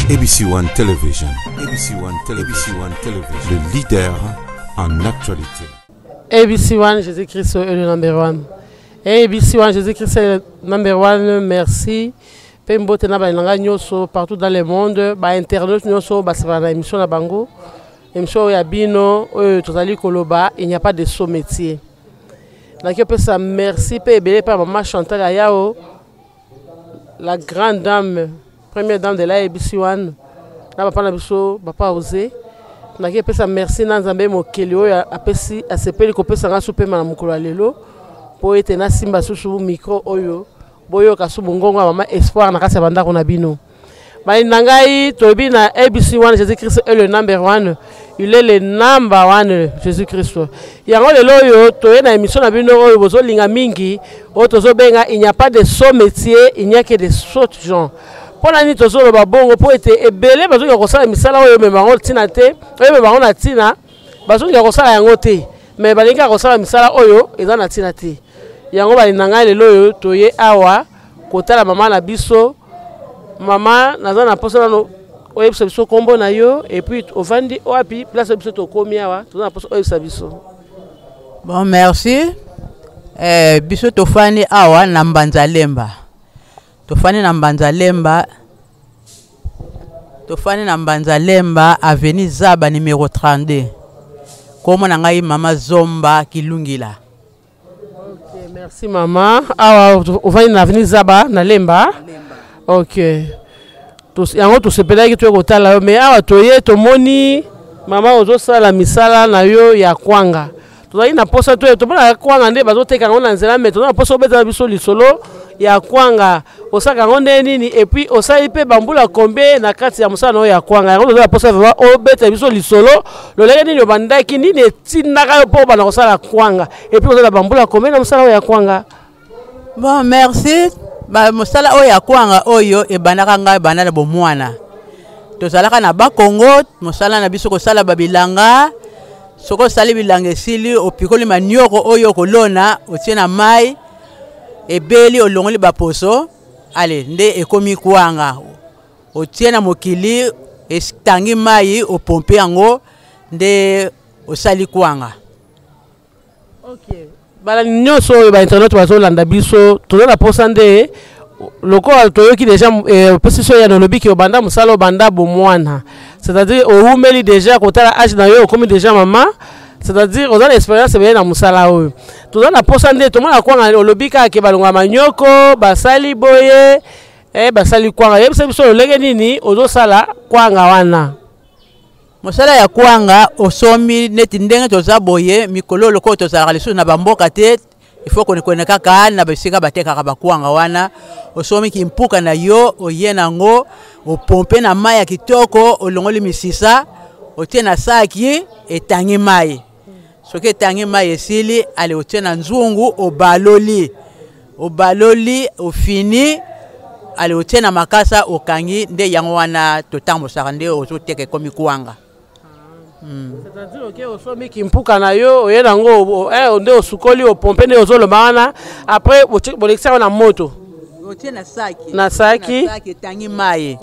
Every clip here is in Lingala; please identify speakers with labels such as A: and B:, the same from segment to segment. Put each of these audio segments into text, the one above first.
A: ABC One Television, ABC One Television, ABC One Television, le leader en actualité.
B: ABC One, Jésus-Christ est le number one. ABC One, Jésus-Christ est le number one. Merci. Pe mbote na ba nanga nyoso partout dans le monde, ba internautes nyoso ba na émission na bango. Émission ya bino oyo tozali koloba, il n'y a pas de sot métier. Naki opesa merci pe ebele pa maman Chantal Ayao, la grande dame, première dame de la ABC One, na papa na biso papa Osé. Naki opesa merci na Nzambe mokeli oyo apesi asepeli kopesa nga supema na mokolo ya lelo po ete nasimba susu micro oyo boyoka su mongongo ya mama Espoir na kati ya bandako na bino. Balingi na ngai toyebi na ABC One, Jésus-Christ est le number one. Il est le number one, Jésus-Christ. Yango lelo oyo toye na émission na bino oyo bozolinga mingi, oyo tozobenga il n'y a pas de sot métier, il n'y a que des sottes gens. Mpo na nini tozoloba bongo? Mpo ete ebele bazolinga kosala misala oyo emema bango ntina te, oyo emema bango na ntina, bazolinga kosala yango te, mais balingi kaka kosala misala oyo eza na ntina te. Yango balingi na ngai lelo oyo toye awa kotala mama na biso. Mama, naza na posa nano oyebisa biso kombo na yo, et puis ovandi wapi, place biso tokomi awa, toza na posa oyebisa biso.
C: Bon, merci. Biso tofandi awa na Mbanza-Lemba. Tofandi na Mbanza-Lemba. Tofandi na Mbanza-Lemba, avenue Zaba numéro 32. Kombo na ngai Mama Zomba Kilungila.
B: Ok, merci mama. Awa ovandi na avenue Zaba na Lemba. Ok. Yango tosepelaki toye kotala yo, mais awa toye tomoni mama ozosala misala na yo ya kwanga. Tozalaki na posa toye tomonaka kwanga nde bazoteka yango na nzela, mais toza na posa obetela biso lisolo ya kwanga. Osalaka yango nde nini, et puis osali mpe bambula combien na kati ya mosala na yo ya kwanga. Yango toza na posa vraiment obetela biso lisolo lolenge nini obandaki, nini etindaka yo mpo obanda kosala kwanga, et puis ozala bambula combien na mosala oyo ya kwanga.
C: Bon, merci. Ba mosala oyo ya kwanga oyo ebandaka ngai banda na bomwana. Tozalaka na Bakongo, mosala na biso kosala ba bilanga. Soki osali bilanga esili, opikoli manioko oyo okolona, otie na mai, ebeli, olongoli baposo, ale nde ekomi kwanga. Otie na mokili, etangi mai, opompe yango nde osali kwanga.
B: Ok. Bala nyonso oyo ba internet bazolanda biso, toza na posa nde lokola toyoki déjà, opesi so ya nolobi ke obanda mosala, obanda bomwana, c'est-à-dire owumeli déjà kotala âge na yo, okomi déjà mama, c'est-à-dire oza na expérience ebele na mosala oyo. Toza na posa nde tomona kwanga, olobi kaka ke balonga manyoko, basali boye, basali kwanga. Yebisa biso lolenge nini ozosala kwanga wana.
C: Mosala ya kwanga osombi neti ndenge toza boye mikolo lokola tozalaka lisusu na bamboka te, il faut konekone kaka na bisika batekaka bakwanga wana. Osombi kimpuka na yo, oye nango, opompe na mai ya kitoko, olongoli misisa, otie na saki, etangi mai. Soki etangi mai esili, ale otie na nzungu, obaloli. Obaloli, ofini, ale otie na makasa, okangi, nde yango wana totambosaka nde ozoteka ekomi kwanga.
B: C'est-à-dire, ok, osombi kimpuka na yo, oye nango, nde osukoli, opompe nde ozoloba wana, après, bolekisi yango na moto.
C: Otie na saki.
B: Na saki.
C: Na saki etangi mai.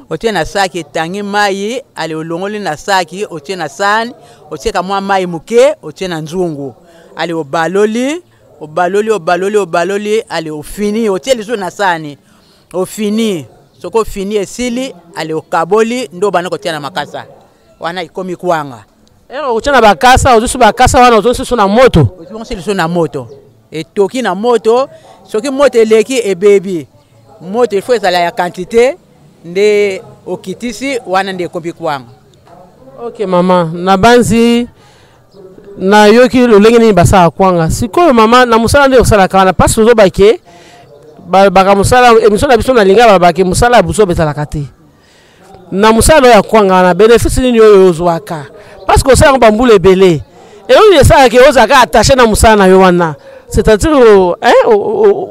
C: Otie na saki etangi mai, ale olongoli na saki, otie na sani, otie ka mwa mai moke, otie na nzungu. Ale obaloli, obaloli, obaloli, obaloli, ale ofini, otie lisusu na sani. Ofini, soki ofini esili, ale okaboli, nde obanda kotia na makasa. Wana ekomi kwanga.
B: Okotia na bakasa, ozusu bakasa wana, ozusu lisusu na moto.
C: Ozusu lisusu na moto. Etoki na moto, soki moto eleki ebebi. Moto il faut ezala ya quantité nde okitisi wana nde ekomi kwanga.
B: Ok mama, nabanzi nayoki lolenge nini basala kwanga. Sikoyo mama, na mosala nde osalaka wana, parce ozobake balobaka mosala, émission na biso nalinga balobake mosala ya buso ezalaka te. Na mosala oyo ya kwanga wana, bénéfice nini oyo ozwaka? Parce que osala yango bambula ebele. Eloko nini esalaka ozalaka attaché na mosala na yo wana? C'est-à-dire,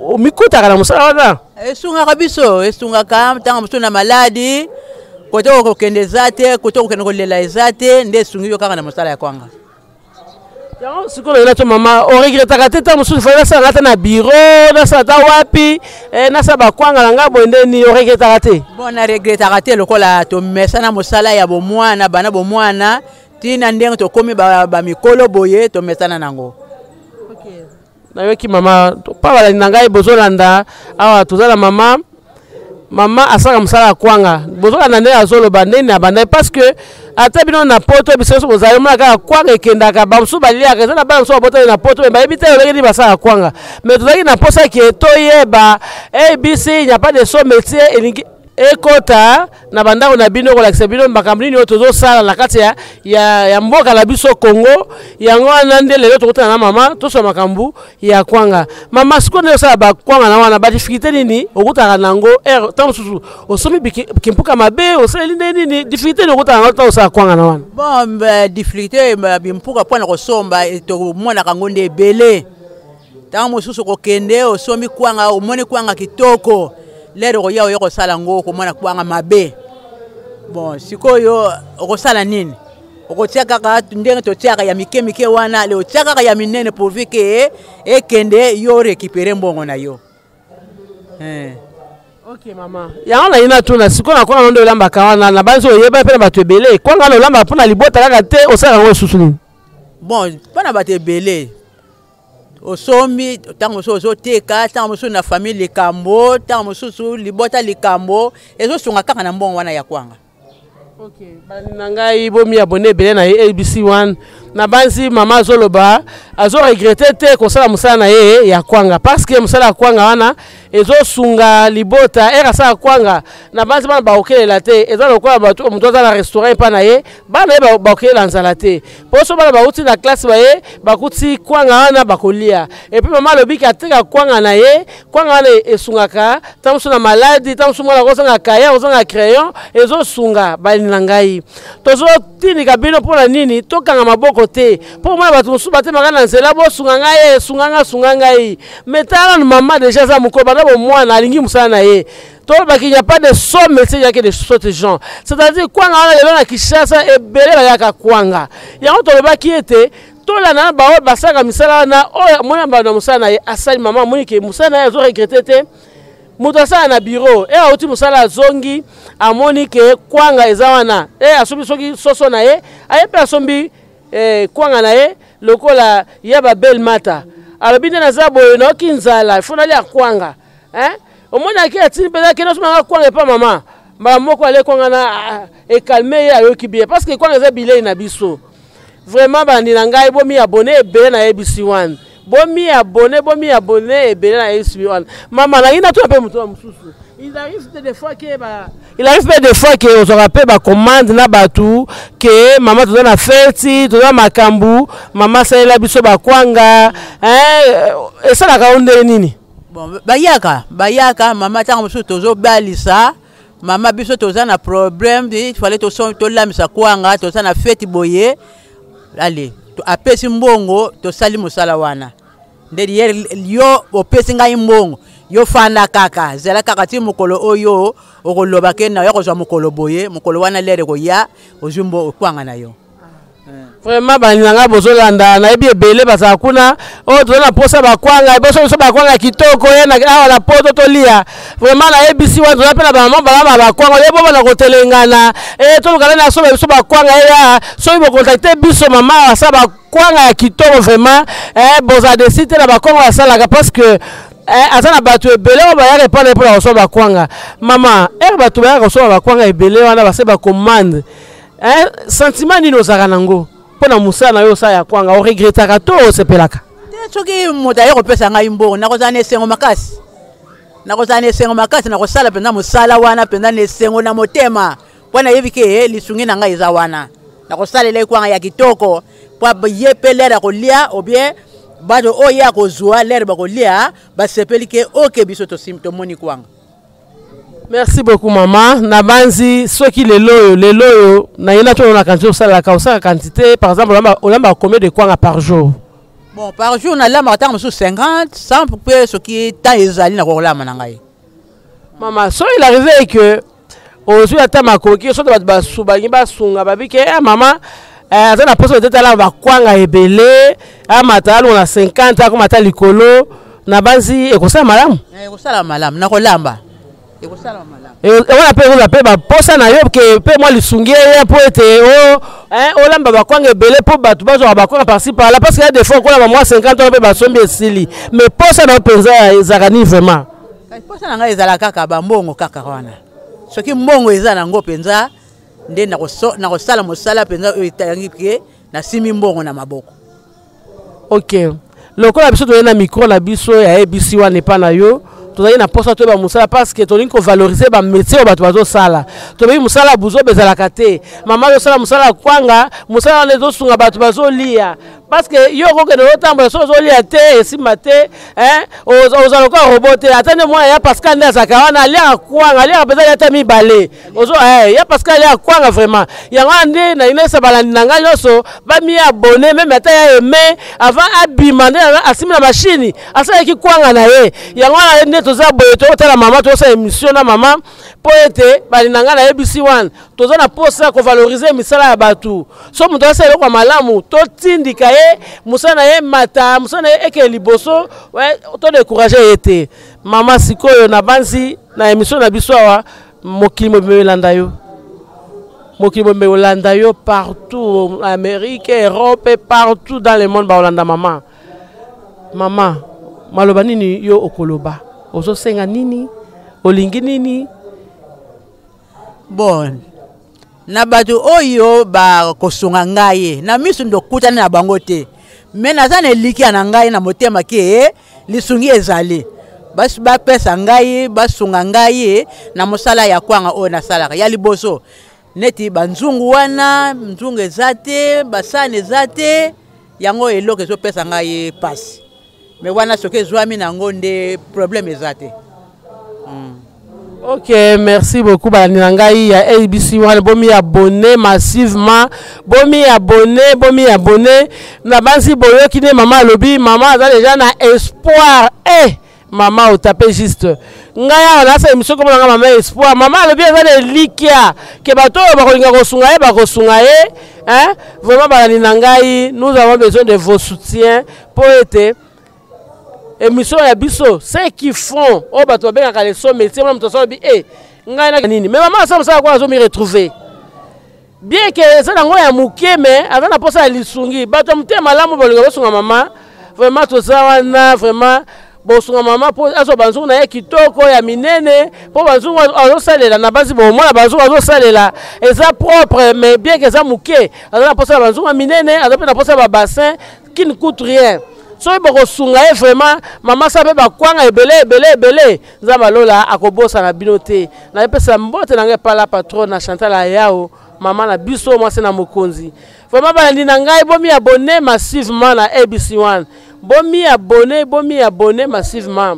B: omikutaka na mosala wana?
C: Esungaka biso, esungaka ntango mosusu na maladi, kote okokende eza te, kote okokende kolela eza te, nde esungi yo kaka na mosala ya kwanga.
B: Yango sikoyo nalela to mama, oregretaka te? Ntango mosusu fai nasala nga ata na bureau, nasala ata wapi, nasala bakwanga na ngai boye, nde nini, oregretaka te?
C: Bon, naregretaka te. Lokola tomesana mosala ya bomwana, bana bomwana ntina ndenge tokómi bamikolo boye, tomesana nango.
B: Nayoki mama. Mpa balandi na ngai bozolanda awa, toza na mama. Mama asalaka mosala ya kwanga. Bozolanda nde azoloba ndeni na bandai, parce que ata bino na poto, biso nyonso bozali omona kaka kwanga ekendaka, bamosusu baliaka. Eza na bana mosusu babotani na poto, me bayebi te lolenge nini basalaka kwanga. Mais tozalaki na mposa ke toyeba ABC, il n'y a pas de sot métier, elingi ekota na bandako na bino, kolakisa bino makambo nini oyo tozosala na kati ya mboka na biso Congo. Yango wana nde lelo tokutana na mama, tosala makambo ya kwanga. Mama, sikoyo nde osala bakwanga na wana, badifficulté nini okutaka nango? Ere ntango mosusu osombi kimpuka mabe, osaleli nde nini? Difficulté nini okutaka nango ntango osala kwanga na wana?
C: Bon, difficulté, bimpuka mpona kosomba, tomonaka yango nde ebele. Ntango mosusu okokende, osombi kwanga, omoni kwanga kitoko, lere okoya, oya kosala yango, okomona kwanga mabe. Bon, sikoyo okosala nini? Okotia kaka ndenge totiaka ya mike mike wana, le otia kaka ya minene pourvu ke ekende, yo récupere mbongo na yo, eh.
B: Ok mama, yango nayi natuna sikoyo, na kwanga nde olambaka wana, na banzi oyeba mpe na bato ebele. Kwanga wana olambaka mpona libota kaka te, osalaka yango lisusu nini?
C: Bon, mpona bato ebele. Osombi, ntango mosusu ozoteka, ntango mosusu na famille likambo, ntango mosusu libota likambo, ezosunga kaka na mbongo wana ya kwanga.
B: Ok, bandi na ngai, bomi abone ebele na ye ABC 1. Na banzi mama azoloba, azoregrete te kosala mosala na ye ya kwanga, parce que mosala ya kwanga wana ezosunga libota. Ere asala kwanga, na banzi bana bakokelela te. Eza lokola bato, moto aza na restaurant epa na ye, bana ye bakokelela nzala te, mpo so bana bauti na classe, baye bakuti kwanga wana, bakolia. Et puis mama alobiki ateka kwanga na ye. Kwanga wana esungaka ntango mosusu na maladi, ntango mosusu mwana akozanga cahier, akozanga crayon, ezosunga. Balindi na ngai, tozotindika bino mpona nini? Tokanga maboko te, mpo mona bato mosusu batemaka na nzela: "Bosunga ngai, sunga ngai, sunga ngai." Mais tala nanu, mama déjà aza mokolo, banda bomwana alingi mosala na ye. Tolobaki, il n'y a pas de sot métier, il y a que de sottes gens. C'est-à-dire kwanga wana, lelo na Kinshasa ebele bayaka kwanga. Yango tolobaki ete tolanda na baoyo basalaka misala wana. Oyo amoni bando ya mosala na ye asali, mama amoni ke mosala na ye, azoregrete te. Moto asala na bureau e, auti mosala, azongi, amoni ke kwanga eza wana, e asombi soki soso na ye, aye mpe asombi kwanga na ye. Lokola ya babel mata alobi nde naza boye, nayoki nzala, ifo nalia kwanga, hein? Omonaki atindi mpenza, akende osomaka kwanga epa mama. Mbala moko ale kwanga na ecalme ye, ayoki bien, parce que kwanga eza bilei na biso. Vraiment, bandi na ngai, bomi abone ebele na ABC 1, bomi abone, bomi abone ebele na ABC 1. Mama, nangi natuna mpe moto mosusu. Il arrive mpe des fois ke ozwaka mpe bacommande na bato ke: "Mama, toza na feti, toza makambo, mama asalela biso bakwanga." Esalaka yo ndenge nini?
C: Bon, bayaka, bayaka: "Mama, ntango mosusu tozobalisa, mama, biso toza na problème, fallait tolamisa kwanga, toza na feti boye." Ale, apesi mbongo, tosali mosala wana. Nde yo opesi ngai mbongo, yo fanda kaka, zela kaka ti mokolo oyo okoloba ke na yo kozwa mokolo boye. Mokolo wana lere koya, ozwi mbo kwanga na yo.
B: Vraiment, balandi na ngai bozolanda, nayebi ebele bazala kuna oyo: "Toza na mposa bakwanga, biso biso bakwanga kitoko ye awa na poto tolia." Vraiment, nayebisi wana, toza mpe na bamama balamba bakwanga. Ye bobana kotelengana, toluka nani asomba biso bakwanga eya. Soki bocontacte biso, mama asala bakwanga ya kitoko vraiment, bozala déçus te na bakwanga asalaka, parce que aza na bato ebele oyo bayaka epai na ye mpona kosomba bakwanga. Mama, ere bato bayaka kosomba bakwanga ebele wana, base bacommande, sentiment nini ozalaka nango mpo na mosala na yo osala ya kwanga? Oregretaka to osepelaka?
C: Te, soki moto aye kopesa ngai mbongo, nakozala na esengo makasi, nakozala na esengo makasi. Nakosala mpenza mosala wana mpenza na esengo na motema, mpo nayebi ke lisungi na ngai eza wana. Nakosalela ekwanga ya kitoko mpo ye mpe lere akolia, ou bien bato oyo ye akozwa, lere bakolia, basepeli ke oke biso tomoni kwanga.
B: Merci beaucoup mama. Nabanzi soki lelo oyo, lelo oyo nayenda to na quantité osalaka, osalaka quantité, par exemple olambaka combien de kwanga par jour?
C: Bon, par jour nalambaka ntango mosusu 50, 100, mpe soki temps ezali, nakokolamba na ngai.
B: Mama, so il arrive que ozwi ata makoki, soki bato basu balingi basunga, babike mama Eh, aza na posa peut-être alamba bakwanga ebele, amata alonga na 50, akoma ata likolo. Na banzi ekosala malamu.
C: Eh, ekosala malamu nakolamba, ekosala malamu.
B: Wana mpe ekozala mpe baposa na yo ke mpe mwa lisungi eya mpo ete olamba bakwanga ebele mpo bato bazwaka bakwanga par-ci par-là, parce que ya des fois okolamba mwa 50 wana mpe basombi, esili. Mais posa na yo mpenza ezalaka nini vraiment?
C: Posa na ngai ezala kaka bambongo kaka wana. Soki mbongo eza nango mpenza nde nakosala mosala mpenza oyo etangi ke nasimi mbongo na maboko.
B: Ok, lokola biso toye na micro na biso ya ABC wana epa na yo, tozali na mposa toyeba mosala, parce que tolingi kovaloriser bamétier oyo bato bazosala. Toyebi mosala ya buzoba ezalaka te. Mama azosala mosala ya kwanga, mosala wana ezosunga bato bazolia, parce que yo okokende otambola, soki ozolia te, esimba te. Ozala lokola robot te. Ata nde mwana ya Pascal nde azalaka wana, aliaka kwanga, aliaka mpenza, alia ata mibale. Ozo ya Pascal aliaka kwanga vraiment. Yango wana nde nalingi balandi na ngai nyonso bami abonné, même ata ya aime avant abima nde asimi na machine, asalaki kwanga na ye. Yango wana nde toza boye, totala mama, tozosala émission na mama mpo ete balandi na ngai nayebisi wana toza na posa kovaloriser misala ya bato. So moto asala eloko ya malamu, totindika ye, mosala na ye mata, mosala na ye ekele liboso, todécourager ye te. Mama, sikoyo na banzi na émission na biso awa, mokili mobimba elanda yo, mokili mobimba olanda yo partout, Amérique, Europe, partout dans le monde baolanda mama. Mama, maloba nini yo okoloba? Ozosenga nini? Olingi nini?
C: Bon, na bato oyo bakosunga ngai na miso, ndokutani na bango te, me naza na elikia na ngai na motema ke lisungi ezali. Bapesa ngai, basunga ngai na mosala ya kwanga oyo nasalaka. Ya liboso, neti banzungu wana, nzungu eza te, basani eza te, yango eloko ezopesa ngai mpasi. Me wana soki ezwami nango nde problème eza te.
B: Ok, merci beaucoup balandi na ngai ya ABC wana. Bomi abonné massivement, bomi abonné, bomi abonné. Na banzi boyoki nde mama alobi, mama aza déjà na espoir. Eh, mama otape juste ngai awa nasa émission komona nga mama Espoir. Mama alobi eza na elikia ke bato oyo bakolinga kosunga ye, bakosunga ye, hein? Vraiment balandi na ngai, nous avons besoin de vos soutiens mpo ete émission ya biso, ceux qui font oyo bato babengaka les sot métier, mona moto asolobi e ngai na nini, mais mama asala mosala kwa azomi retrouver, bien ke eza nango ya moke, mais aza na mposa ya lisungi. Bato ya motema malamu balinga bosunga mama, vraiment toza wana. Vraiment bosunga mama mpo azwa banzungu na ye kitoko ya minene, mpo banzungu azosalela na basi, bomona banzungu azosalela eza propre, mais bien ke eza moke, aza na mposa ya banzungu ya minene, aza mpe na mposa ya babassin qui ne coûte rien. Soki bokosunga ye vraiment, mama sa mpe bakwanga ebele ebele ebele, Nzambe alola akobosana bino te. Nayepesa mbote na ngai epala patron na Chantal Ayao, mama na biso, mwasi na mokonzi. Vraiment balandi na ngai, bomi abonné massivement na ABC 1, bomi abonné, bomi abonné massivement.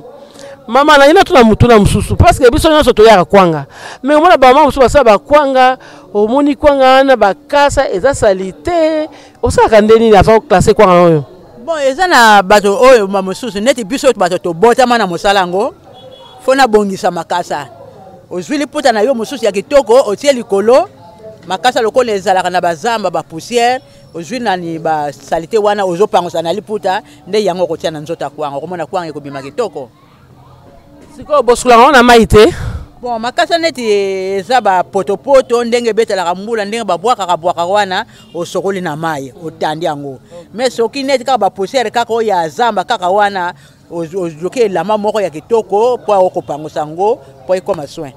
B: Mama, nalingi natuna motuna mosusu, parce que biso nyonso toyaka kwanga, mais omona bamama mosusu basala bakwanga, omoni kwanga wana bakasa eza sali te. Osalaka nde nini avant oclasser kwanga oyo?
C: Bon, eza na bato oyo mosusu neti biso bato tobotama na mosala yango, fo nabongisa makasa. Ozwi liputa na yo mosusu ya kitoko, otie likolo makasa lokola ezalaka na bazamba, bapoussière, ozwi nani basalite wana, ozopangusa na liputa nde yango okotia na nzoto ya kwanga, okomona kwanga ekobima kitoko.
B: Sikoyo bosulaka ngo na mai te?
C: Bon, makasa neti eza bapotopoto, ndenge ebetelaka mbula, ndenge babwakaka bwakaka wana, osokoli na mai, otandi yango. Mais soki neti kaka bapoussière kaka oyo ya zamba kaka wana, oluki elamba moko ya kitoko mpo okopangusa yango mpo ekoma soin.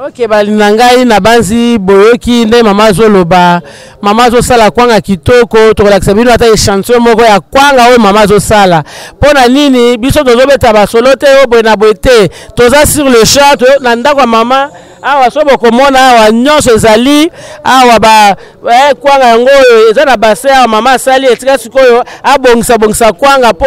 B: Ok, balingi na ngai, na banzi boyoki nde mama azoloba. Mama azosala kwanga kitoko, tokolakisa bino ata échantillon moko ya kwanga oyo mama azosala. Mpo na nini biso tozobeta basolo te oyo boye na boye te? Toza sur le champ, na ndako ya mama awa. So bokomona awa nyonso ezali awa ba kwanga yango oyo eza na bassin awa. Mama asali, etika sikoyo abongisa bongisa kwanga mpo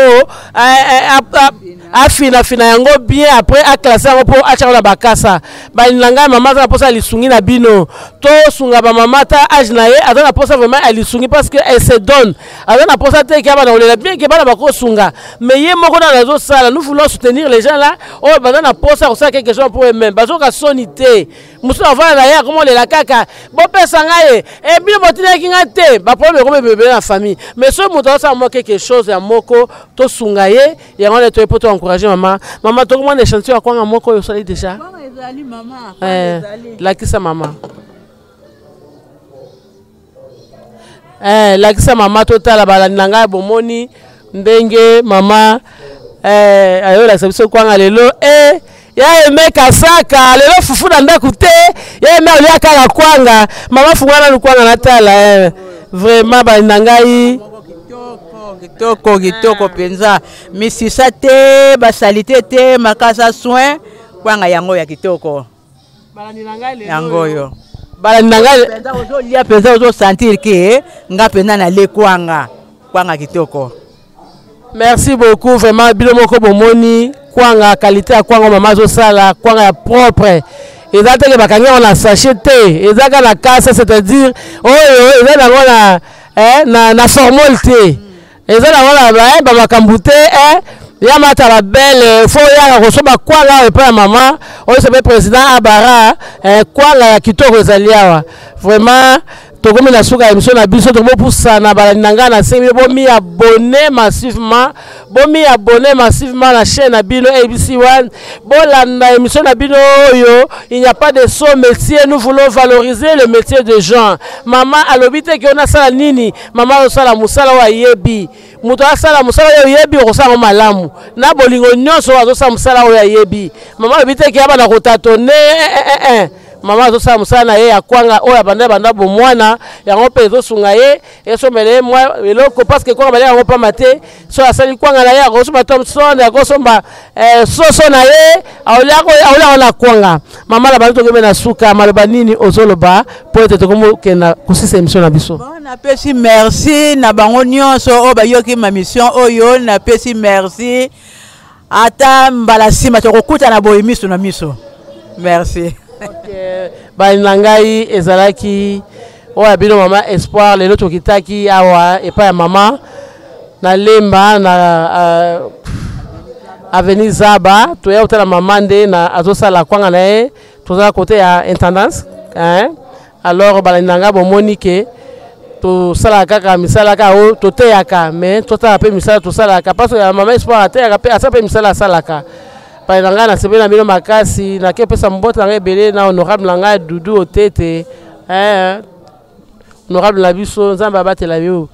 B: afinafina yango bien, après aclasser yango mpo atya yango na bakasa. Balingi na ngai, mama aza na mposa ya lisungi na bino. Tosunga bamama, ata age na ye, aza na mposa vraiment ya lisungi, parce que elle se donne. Aza na mposa te ke abana kolela, bien ke bana bakosunga, mais ye moko nano azosala. Nous voulons soutenir les gens là oyo baza na mposa ya kosala quelque chose pour eux-mêmes, bazoka soni te. Mosusu avanda na ye akomolela kaka bopesa ngai ye e bino botinaki ngai te, baproblème ekomi ebele na famille. Mais soki moto azosala mwa quelque chose ya moko, tosunga ye. Yango wana toye mpo to encourage mama. Mama, tokomona échantillon ya kwanga moko oyo osali déjà. Eh, lakisa mama. Eh, lakisa mama, totala. Balandi na ngai, bomoni ndenge mama eh, ayolakisa biso kwanga lelo. Eh, ya eme kasaka lelo fufu na ndako te, ya eme olia kaka kwanga. Mama, fungola nanu kwanga natala. Eh. Vraiment, balandi na ngai,
C: kitoko kitoko mpenza, misisa te, basalite te, makasa soin. Kwanga yango ya kitoko yango oyo.
B: Balandi na ngai,
C: mpenza ozolia mpenza, ozosentir ke nga mpenza nale kwanga, kwanga kitoko.
B: Merci beaucoup. Vraiment, bino moko bomoni kwanga, qualité ya kwanga mama azosala, kwanga ya propre. Eza teke bakangi yango na sachet te, eza kaka na kasa, c'est-à-dire oyo eza nango na, eh, na formol te, eza nango na bamakambo te. Eh, ya mata la belle, fo oyaka kosomba kwanga awa epai ya mama oyo sape président Abara. Eh, kwanga ya kitoko ezali awa. Vraiment, tokomi na suka ya émission na biso, tokomopusana. Balandi na ngai, nasengi bino bomi abonner massivement, bomi abonner massivement na chaîne na bino ABC 1. Bolanda émission na bino oyo. Il n'y a pas de sot métier, nous voulons valoriser le métier de gens. Mama alobi te ke nasala nini, mama azosala mosala oyo ayebi. Moto asala mosala oyo oyebi, okosala yango malamu na bolingo nyonso. Oyo azosala mosala oyo ayebi, mama alobi te ke abanda kotatone. Eh, eh, eh. Mama azosala mosala na ye ya kwanga oyo abanda banda bomwana. Yango mpe ezosunga ye, esombela ye mwa eloko, parce que kwanga balia yango pamba te. So asali kwanga na ye, akosomba Thomson, akosomba eh, soso na ye, aoliako na kwanga. Mama na bango, tokebe na suka. Maloba nini ozoloba mpo ete tokomokenda kosisa émission na biso?
C: Bon, napesi merci na bango nyonso oyo bayoki ma mission oyo. Napesi merci. Ata mbala nsima tokokutana boye miso na miso. Merci.
B: Okay. Bali na ngai, ezalaki oyo ya bino mama Espoir. Lelo tokitaki awa epai ya mama na Lemba, na avenue Zaba. Toya kotala mama nde na azosala kwanga na ye. Tozala kote ya intendance, hein? Alors balandi na ngai, bomoni ke tosalaka kaka misala kaka oyo toteyaka, mais totala mpe misala tosalaka, parce que mama Espoir ateyaka mpe, asala mpe misala asalaka. Bale na ngai, nasepeli na bino makasi. Nake opesa mbote na ngai ebele na honorable na ngai Dudu Otete, eh, honorable na biso, Nzambe abatela yo.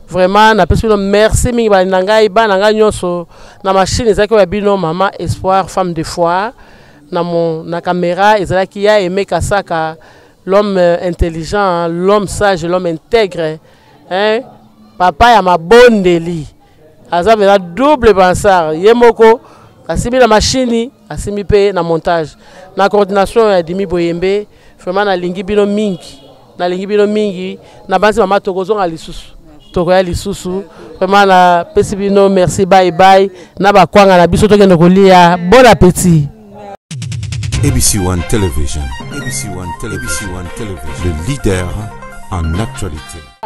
B: Vraiment, napesi bino merci mingi, balandi na ngai, bana na ngai nyonso. Na machine ezalaki oyo ya bino mama Espoir, femme de foi. Na, mon, na caméra ezalaki ya Aimé Kasaka, l'homme intelligent, l'homme sage, l'homme intègre, hein? Papa ya mabondeli, aza mpenza double pensard. Ye moko asimbi na machine, asimbi mpe na montage, na coordination ya Dimi Boyembe. Vraiment, nalingi bino mingi, nalingi bino mingi. Na banzi mama, tokozonga lisusu, tokoya lisusu. Vraiment, napesi bino merci. Bye bye na bakwanga na biso, tokende kolia. Bon appétit.
A: ABC One Television, ABC One Television, ABC One Television, le leader en actualité.